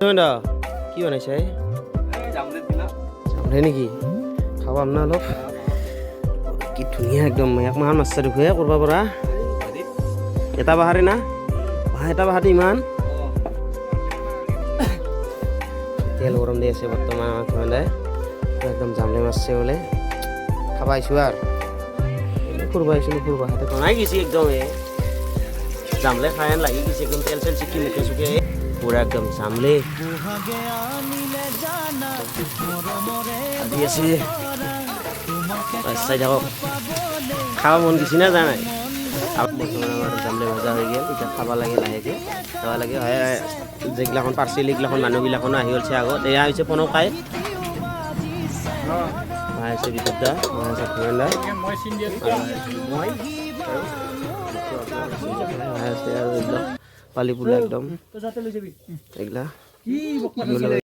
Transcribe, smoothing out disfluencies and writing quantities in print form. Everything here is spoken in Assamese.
দা, কি বনাইছে? জামলে নেকি? খাবাম না অলপ? কি ধুনীয়া একদম। এক মাহ মাছ দেখোঁ কৰিব পৰা। এটা বাহাৰে না বাঁহ, এটা বাহাতে ইমান তেল গৰম দি আছে বৰ্তমান। আমাৰ ধুনীয়া একদম জামলে মাৰছে বোলে। খাব আহিছোঁ আৰু এনেই ফুৰিব আহিছিলোঁ। ফুৰিব হাতে বনাই গৈছে একদম। এই জামলে খাই লাগি গৈছে একদম। তেল চেল চিকি মুখে চুখে পুৰা একদম জামলে আজি আছে। চাই থাকক, খাব মন গৈছে না জানাই। বৰ্তমান আমাৰ জামলে ভজা হৈ গ'ল। এতিয়া খাব লাগে, লাহেকৈ খাব লাগে। হয়, যিগিলাখন পাৰ্চেল এইগিলাখন মানুহগিলাখনো আহি গ'লছে আগত। এয়া হৈছে পনকাই, মা আছে বিদ্যুৎ দা, মা আছে ধুমেন দা, মই আছে আৰু এইবিলাক পালি পোলা একদম এইগিলা।